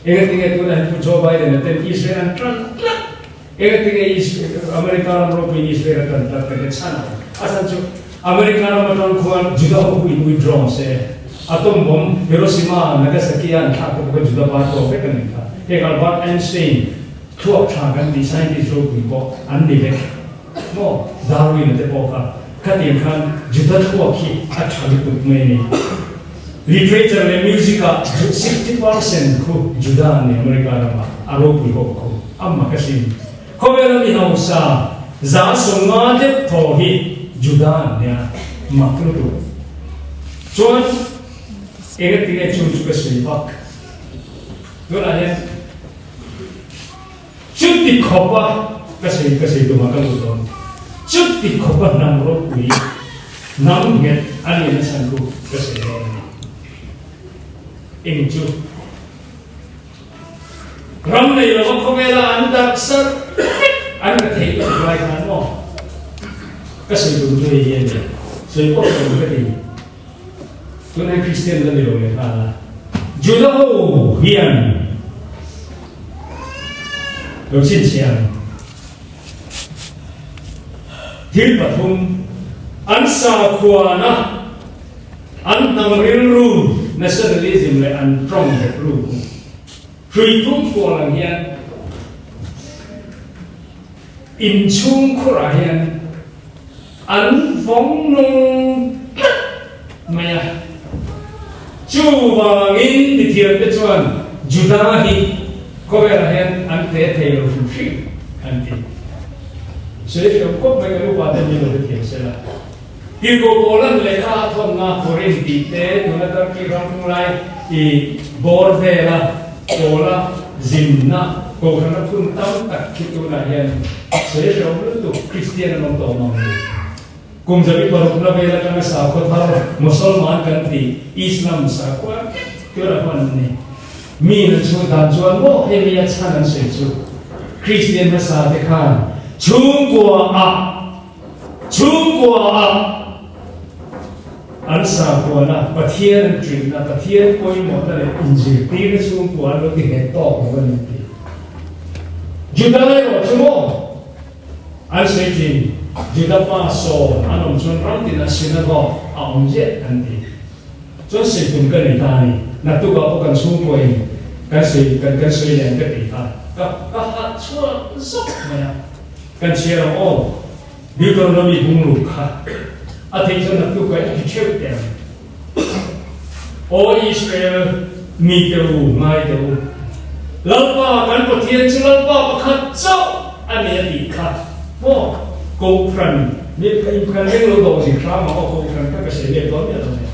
Engatinge tunah hian Pu Joe Biden a ten Israel an tan tlat. Engatinge America ram ropuiin Israel a tan tlat ka ti chhan ang. A chhan chu America ram atang khuan Juda ho hu in withdraw se. Atom bomb Hiroshima, Nagasaki a an thlak te pawh kha Juda par tawk vek a nih kha. Heng Albert Einstein thluak tha kan tih scientist ropui pawh an ni vek. Maw? Darwin-a te pawh kha khatiang khan Juda thluak hi a tha lutuk mai a ni. Literature leh music-ah 60% khu Juda an ni America ramah a ropui ho khu a mak asin. Khawvela mi hausa 50% deuh thaw hi Juda an nia mak lutuk. Chuan engatinge chung chu ka sawi vak? Tunah hian. Chuti khawpa ka sawi ka sawi tumah ka lut dawn. Chuti khawpa hnam ropui, hnam nghet a nih na chhan khu ka sawi dawn a ni. Eng chu? Ram nei lova khawvela an darh sarh vek an ra theih loh lai khan maw? Ka sawi tum chu hei hi a ni. Sawi pawh sawi ka ti. Tunah Kristian la ni lo leh nghal a. Juda ho hian lo chhinchhiah ang. Thil pathum, an sakhuana, an hnam rilru, nationalism, leh an tawng nghet ru hu. Hrui thum fual ang hian inchhung khurah hian an vawng nung tlat mai a. Chuvangin mithiamte chuan Juda hi khawvelah hian an hle thei lo hrim hrim an ti. Sawi hriam khawp mai kan upa ten min lo hrethiam se la. Tirhkoh Paulan lehkha a thawnna Korinth tih te tuna Turkey ram khung lai i bawr vela Paula zinna kohhrana phun tam tak khi tunah hian sawi hriam lutuk Kristian an awm tawh mang lo. Kum zabi parukna vel atanga sakhaw thar Mosolman kan tih Islam sakhua tura hman an ni. Mi in an chhung dan chuan maw hemi a chhan an sawi chu Kristian hmasa te khan chhungkua ah chhungkua ah an sakhuana Pathian an ṭinna Pathian pawimawhna leh inzirtirna chhungkua an lo ti nghet tawk lo a ni tih Juda erawh chu maw An sawi thin, Juda pa sawn an awm chuan ram tinah synagogue a awm ziah an ti. Chuan sawi tum ka nei ta a ni. Naktukah pawh kan chhungkuain kan sawi kan kan sawi leh ang ka ti kha ka ka harh chhuak zawk mai a. Kan chhiar ang aw, Deuteronomy bungruk kha a theih chuan naktukah i ti theuh teh ang. Aw Israel mite u, ngai teh u. Lalpa kan Pathian chu Lalpa pakhat chauh a ni a tih kha maw? Kohhran, mi ka inphan reng lo dawh zing hram ang aw, Kohhran kha ka sawi leh dawn miah lo nia.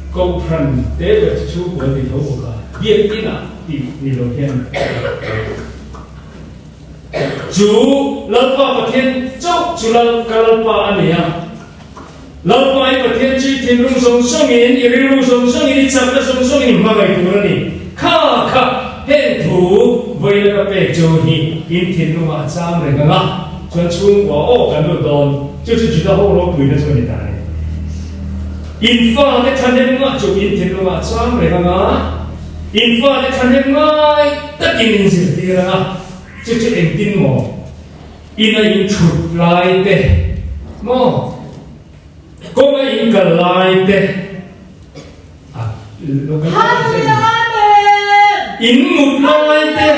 Kohhran te ber chu chhungkua an ti tho bawk a, biakinah tih ni lo hian chu Lalpa Pathian chauh chu Lal ka Lalpa a ni a. Lalpa i Pathian chu i thinlung zawng zawngin, i rilru zawng zawngin, i chakna zawng zawngin i hmangaih tur a ni. Kha kha, heng thu vawiin ka pek chu hi in thinlungah a chang reng ang a, chuan chhungkua aw kan lut dawn, chu chu Juda ho ropuina chu a ni ta a ni. In fate thahnem ngah chu in thinlungah a chang reng ang a, in fate thahnem ngai takin in zirtir ang a, chu chu engtin maw? Ina in thut lai te maw kawnga in kal lai te a lo kal in mut lai te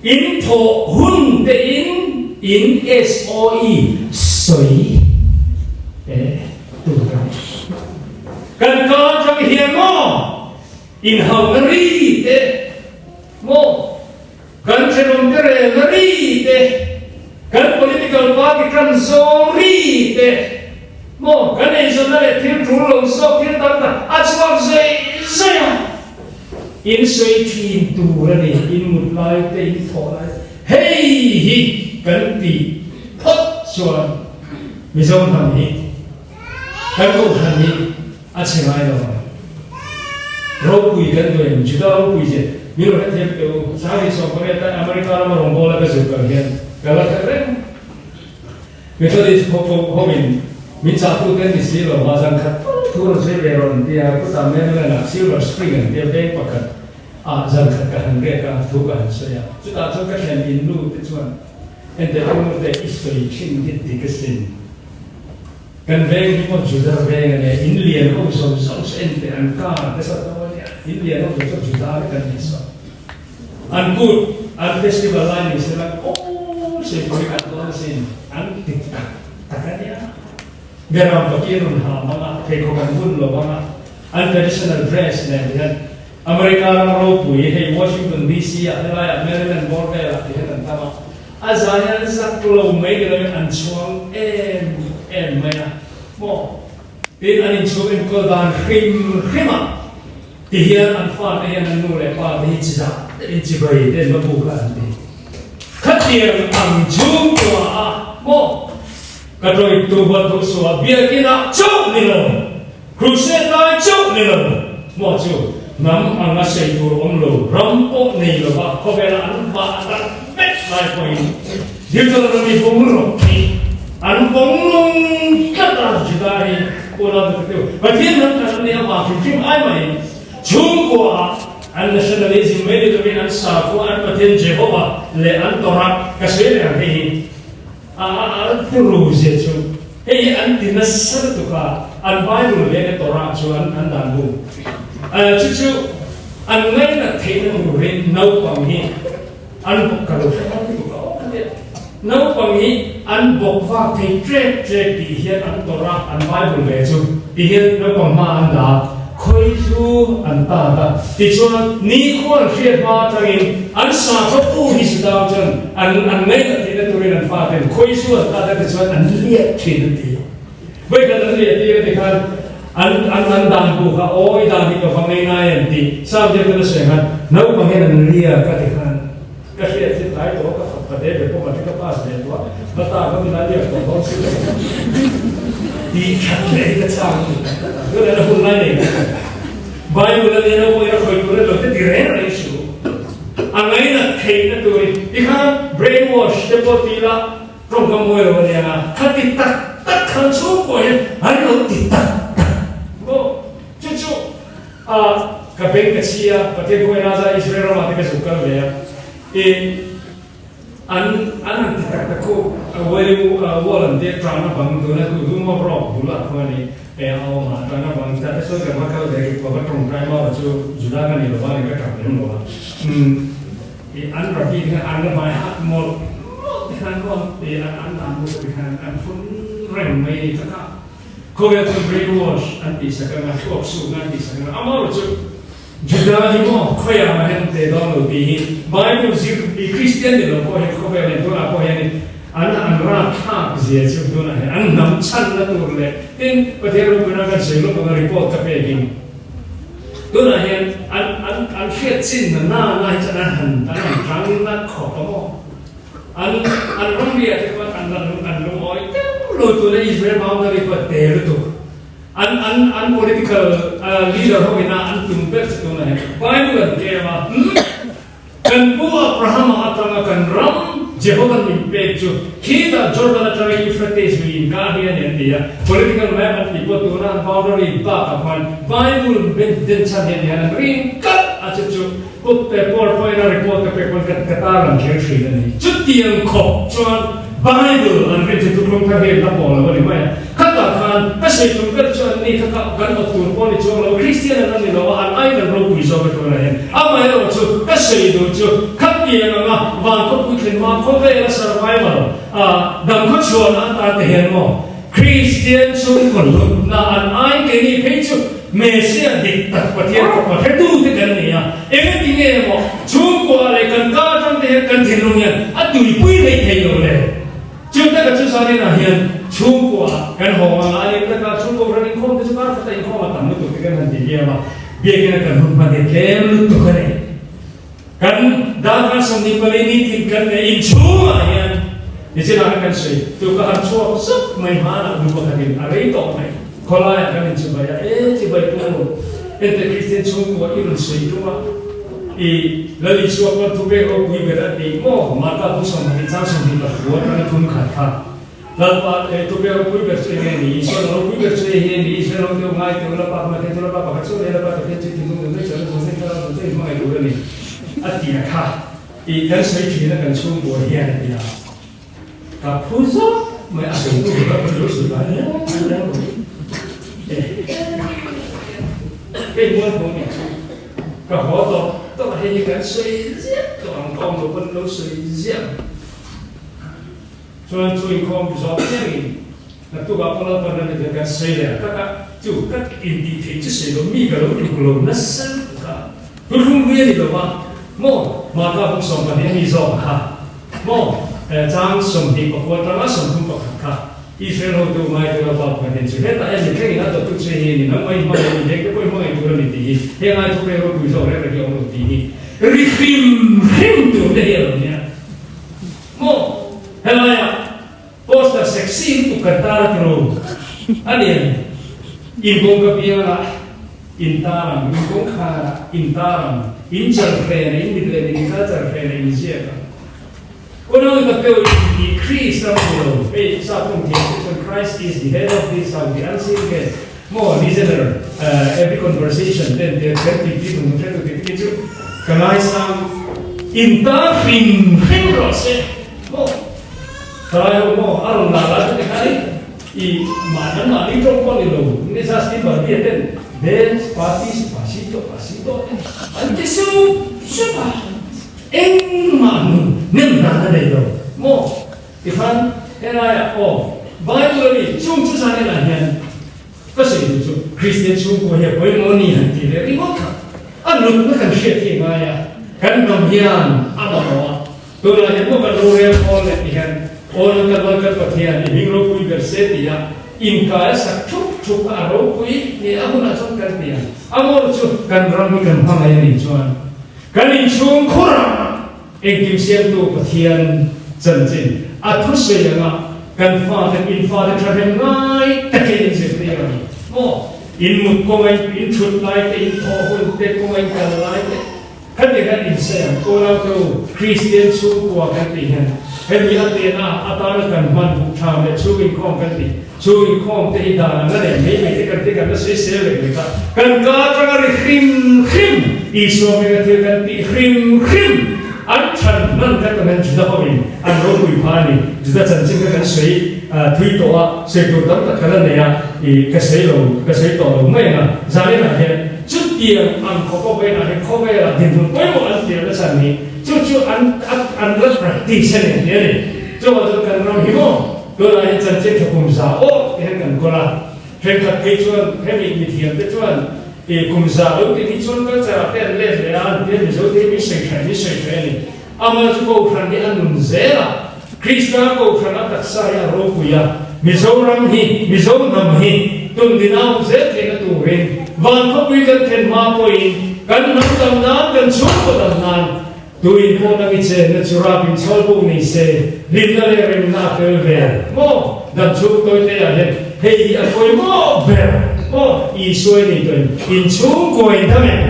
in thawh hun te in in SOE sawi tur kan kan ka atang hian maw in hauhna ri te maw Kan thenawmte relna ri te, kan political party tan zawng ri te, maw kan eizawnna leh thil tul lo zawk thil tam tak a chhuak zei zei a, in sawi thin tur a ni, in mut lai te, in thawh lai te, hei hi kan tih phawt chuan Mizo hnam hi kan kohhran hi A chhe ngai lo ang. Ropui kan duh em? Juda ropui che min rawn hrethiam teh u. Sangli 18 a America rama rawngbawla ka zir kal hian ka la hre reng. Methodist ho hoin min chahtu te an ni si lo va, zan khat tal thu rawn sawi ve rawn an ti a, chutah Maryland ah Silver Spring an tia veng pakhat ah zan khat ka han rek a, thu ka han sawi a. Chutah chuan ka thlen in nu te chuan enteh u nu te i sawi thin hi dik asin. Kan veng hi pawh Juda veng a nia, in lian ho zawng zawng chu en teh an kar te saw dawn a nia, in lian ho zawng zawng Juda vek an ni saw. An kut, an festival lai ni sela aw Seipui an dawn asin, an ti tak tak a nia. Beram paki rawn ha mang a, pheikhawk an bun lo ang a, an traditional dress nen hian America ram ropui hei Washington DC ah helaiah Maryland bawr velah ti hian an tam a, A zai an zak lo mai ni loin an chhuang em em mai a maw? Tin, an inchhung enkawl dan hrim hrim ah ti hian an fate hian an nu leh pa te hi chi zah deuhin chi bai te an va buk a an ti. Khatiang ang chhungkua ah maw ka tawih tu huat thu suah biakin ah chauh ni lo, crusade lai chauh ni lo maw chu hnam anga sei tur awm lo, ram pawh nei lova khawvela an vah rat vek lai pawhin Deuteronomy bung rawh hi an vawng lung tlat a, Juda hi unau te teu Pathian ram kan an nih avang hrim hrim ai maiin chhungkua ah an nationalism mai ni lovin an sakhua an Pathian Jehovah leh an Torah ka sawi reng ang hei hi. A a turu zia chu hei hi an ti nasa lutuk a, an Bible leh a Torah chu an an dan bu. Chu chu an ngainat theihna turin naupang hi an bawk ka lo hre har lutuk a aw ka tia. Naupang hi an bawk vak thei trek trek tih hian an Torah an Bible leh chu ti hian naupang hma an dah a. Khawi chu an tak a, tichuan nikhua an hriat hma atangin an sakhaw pu hi Sudam chuan an an ngaihtuah theihna turin an faten khawi chu an tak a tichuan an liak thin an ti. Vawikhat an liah tir a tikhan an an an dan bu kha awi dan hi ka va ngei ngai an ti. Sam te chuan a sawi khan naupang hian an liak a tikhan ka hriat hi tlai tawh ka fak ka de be pawh ka pass ve tawh a, va ta ka min a liak tawh dawn si lo. Tih that leh hi ka chang a ni. Tunah la hun lai nei ka ni. Bible a nia naupang in a khawih tur a lo te ti reng reng suh. A ngainat theihna turin tikhan brain wash te pawh ti ila tawngkam mawi lo a nia nga khati tak tak khan chhungkua hian an lo ti tak tak maw chu chu A, ka beng ka chhi a, Pathian khaw ena za Israel ramah te ka zuk kal ve a, i an an han ti tak tak khu a wailing wall an tia tana bang tuna khu room of rock bulah khuan i e a awm a, tana bang ta te sawi kan va kal ve ka va tawngtai mau a chu Juda ka ni lo va ni ka tap lem lo a, umm i an rabbi te khan an la bai hat mawlh mawlh te khan maw i an an an bu te khan an fun reng mai a ni tak a. Khawvel chu brainwash an tih sak anga, thluak sukna an tih sak anga, amaherawh chu Juda hi maw khawiah mah hian teh dawn lo tih hi Bible zir i Kristian ni lo pawh hian khawvel hian tunah pawh hianin an an rapthlak zia chu tunah hian an hnam chhanna tur leh tin Pathian ropuina kan sawi lawk anga report ka pekin tunah hian an an an hriat chin na na na hi chuan an han an han tang na khawp a maw. An an ramriah te khuan an la an lungawi deuh lo tuna Israel boundary khuan te lutuk. An an an political leader ho ina an tum ber chu tunah hian Bible an kem a, hmm kan pu Abrahama atanga kan ram Jehovan min pek chu khitah Jordan atanga Euphrates lui inkar hi a ni an ti a, political map an tih pawh tuna an boundary bakah khuan Bible ben denchhan hian hian an ring kalh a chu chu Kut pe pawr pawhin a report ka pek pawn ka ka tarlang kher thin a ni. Chutiang khawp chuan Bible an rin chu thutlung thar hian ka pawh lo a ni mai a. Khatah khan ka sawi tum ber chu an ni kha ka kan awt tur pawh a ni chuang lo, Kristian an la ni lo a, an ai kan ropui zawk a tunah hian. Amaherawh chu ka sawi duh chu khatiang anga van khawpui thlen hma khawvela survival a dam khawchhuahna atan te hian maw Kristian chhungkaw hlutna an ai keini phei chu Messiah dik tak Pathian fapa hretute kan ni a, engati nge emaw chhungkua leh kan ka atang te hian kan thinlung hian a tuipui hlei thei lo le. Chu taka chu Zaninah hian chhungkua kan haw ang a, a nih taka chhungkaw ran inkhawm te chu kar khatah inkhawm a tam lutuk te kan han ti viau a, biakina kan hun hman hi tlem lutuk a ni. Kan darkar 24 ni tin kan nei inchhungah hian nichinah khan kan sawi tu ka han chhuak zauh mai hmanah nu pakhatin a rei tawh mai. Khawlaiah kan inchibai a, e chibai tum u, hente Kristian chhungkua i rawn sawi tum a, i Lal Isua pawn thu pek ropui ber a tih maw? Marka bu 20 chang 24 atanga 31 kha. Lalpa, he thupe ropui ber chu enge ni? Isua na ropui ber chu hei hi a ni, Israel ho te ngai teh u, Lalpa hmai khen chu Lalpa pakhat chu a ni, Lalpa Pathian chu thinlung nun mai chuan a zuan hming thlarau nun chu a inhmangaih tur a ni, a ti a kha. Tih kan sawi thin a kan chhungkua hian a ti a. Ka phu zawk mai a sawitu ber a lo sawi lai reng reng lo. Hei mual ho nih chu ka haw tawp tawp a, hei hi kan sawi ziah tawh ang ka awm lo pawn lo sawi ziah ang. Chuan chu inkhawm zawk chiangin naktukah pawh Lalpan ram in kan sawi leh a tak a, chu ka intih theih chu sawi lo mi ka lo tluk lo nasa lutuk a, thuthlung hlui a ni lo va maw Marka buk 12 a mi zawk kha maw chang 29 atanga 31 kha Israel hotu ngai tura bak ka den chu hetah hian mithlengin a dawttu che hi a ni nangmah in hmangaih a ni heng te pawh i hmangaih tur a ni tih hi heng ai thupek ropui zawk reng reng hi a awm lo tih hi ri hrim hrim tur te hi a lo nia. Maw? Helaiah poster sexy lutuk kan tar a tiro a nia. In kawngka biangah in tar ang, in kawngkharah in tar ang, in charhrenah, in mit leh mit inkal charhrenah in ziak ang. Unau tak deuh in ti Christ a hmu lo, hei sa tum thiam te chuan Christ is the head of this house, the unseen head. Maw listener, every conversation ten te kan ti ti tum hre tu ti ti chu ka ngaisang in ta hrim hrim rawh se maw. Thalai ho maw a rawn lar lai te khan i mah an mahni tawng pawh ni lo ni Justin Barbie ten Despacito pasito te an ti sup sup a, engmah nun nem dan a nei lo maw tikhan helaiah aw Bible a mi chung chu zan enah hian ka sawi duh chu Kristian chhungkua hi a pawimawh a ni han tih leh ringawt kha a nutna kan hriat hi a ngai a, kan hnam hian a mamawh a. Tunah hian maw kan rorel khawl leh ti hian aw nan kan Lal kan Pathian i hming ropui ber se tia inkai a sak thup thup kha a ropui ni a hunah chuan kan ti a, a maw chu kan ram hi kan hmangaih a nih chuan kan inchhung khurah engkim siamtu Pathian chanchin a thusawi anga kan fate in fate thahnem ngai takin in zirtir a ni maw in mut kawnga in thut lai te in thawh hun te kawnga in kal lai te. Hemi kan insiam unautu Kristian chhungkua kan tih hian hemi a tehna atana kan hman duh tha leh chhung inkhawm kan tih chhung inkhawm te hi dan an la nei mai mai te kan ti kan la sawisel lek lek a, kan ka atanga ri hrim hrim Isua hminga thil kan tih hrim hrim an chhan hman kha tun hian Juda hoin an ropui pha a ni. Juda chanchin kha kan sawi thui tawh a, sawi tur tam tak ka la nei a, ih ka sawi lo ka sawi tawh lo mai ang a, zaninah hian Chutiang ang khawpa vawiinah hian khawvelah dinhmun pawimawh an tiam nasa an ni. Chu chu an an la practice a ni an ti a ni. Chuvang chuan kan ram hi maw tunah hian chanchin tha kum za awk te hian kan kawl a. Thenkhat phei chuan hemi mithiam te chuan ih kum za lo ti hi chuan culture ah te an let leh a an ti a, Mizo te hi min sawi hraih min sawi hraih a ni. Amah chu Kohhran hi a nun zel a, Krista Kohhran a taksa hi a ropui a, Mizoram hi, Mizo hnam hi tun din a awm zel theihna turin van khawpui kan then hma pawhin kan hnam dam nan, kan chhungkaw dam nan tuin pawh nang i chenna chu rap in chhawl buk ni se, hlimna leh remna a tel ve maw? Dam chhung tawi te ah hian hei hi a pawimawh ber maw? Isua i ni tawhin in chhungkaw in dam em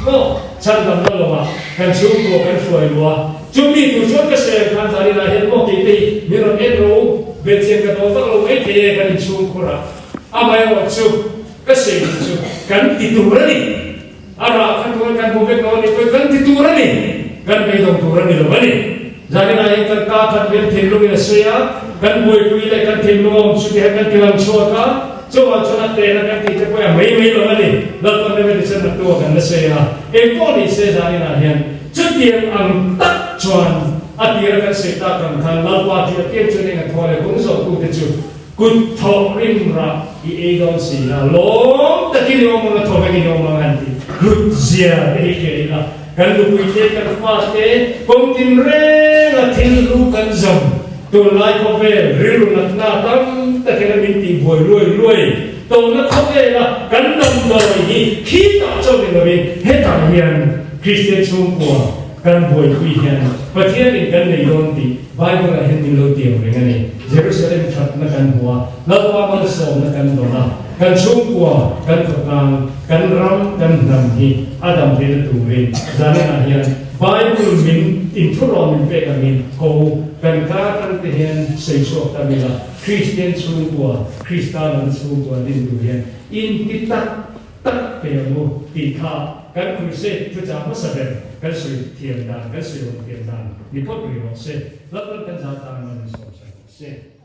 maw? Chhandamna lawmah kan chhungkua kan hruai luh a, chumi tur chuan ka sel khan zaninah hian maw tih te hi min rawn en ro belhchian ka dawn vak lo mai thei e kan inchhungkhur a, amaherawh chu ka sawi duh chu kan ti tur a ni, a rah kha tuan kan hmu vek lo a ni pawhin kan ti tur a ni, kan beidawng tur a ni lo a ni. Zaninah hian kan ka khat vel thinlungin a sawi a, kan buaipui leh kan thinlung a awm chu ti hian kan ti lang chhuak a, chuvang chuan a tena kan tih te pawh hi a mai mai lo a ni. Lalpan rem a ti chuan a tu a kan la sawi a, engpawh ni se zaninah hian chutiang ang tak chuan a tira kan sawi tak ang khan Lalpa tih apiang chuan eng a thaw leh kawng zawhtute chu kut thawh rim rah i ei dawn si a, lawm takin i awm ang a, thawvengin i awm ang an ti hlut zia te hi hria ila. Kan nupuite, kan fate kawng tin renga thil lu kan zawm. Tunlai khawvel rilru natna tam takin a min tih buai luai luai tawhna khawvela kan damdawi hi khitah chauh ni lovin hetah hian Kristian chhungkua kan buaipui hian Pathianin kan nei dawn tih Bible-ah hian min lo tiam reng a ni. Jerusalem thatna kan hmu a, Lalpa malsawmna kan dawn a, kan chhungkua, kan khawtlang, kan ram, kan hnam hi a dam theihna turin zaninah hian Bible min inthurawn min pek angin ko kan kar atangte hian sawi chhuak ta mila Kristian chhungkua, Krista lam chhungkua din tur hian inti tak tak pe ang u tih kha kan crusade thuchah hmasa ber kan sawi thiam dan, kan sawi awm thiam dan ni phawt rih rawh se. Lalpan kan zah tan man in sawm sak rawh se.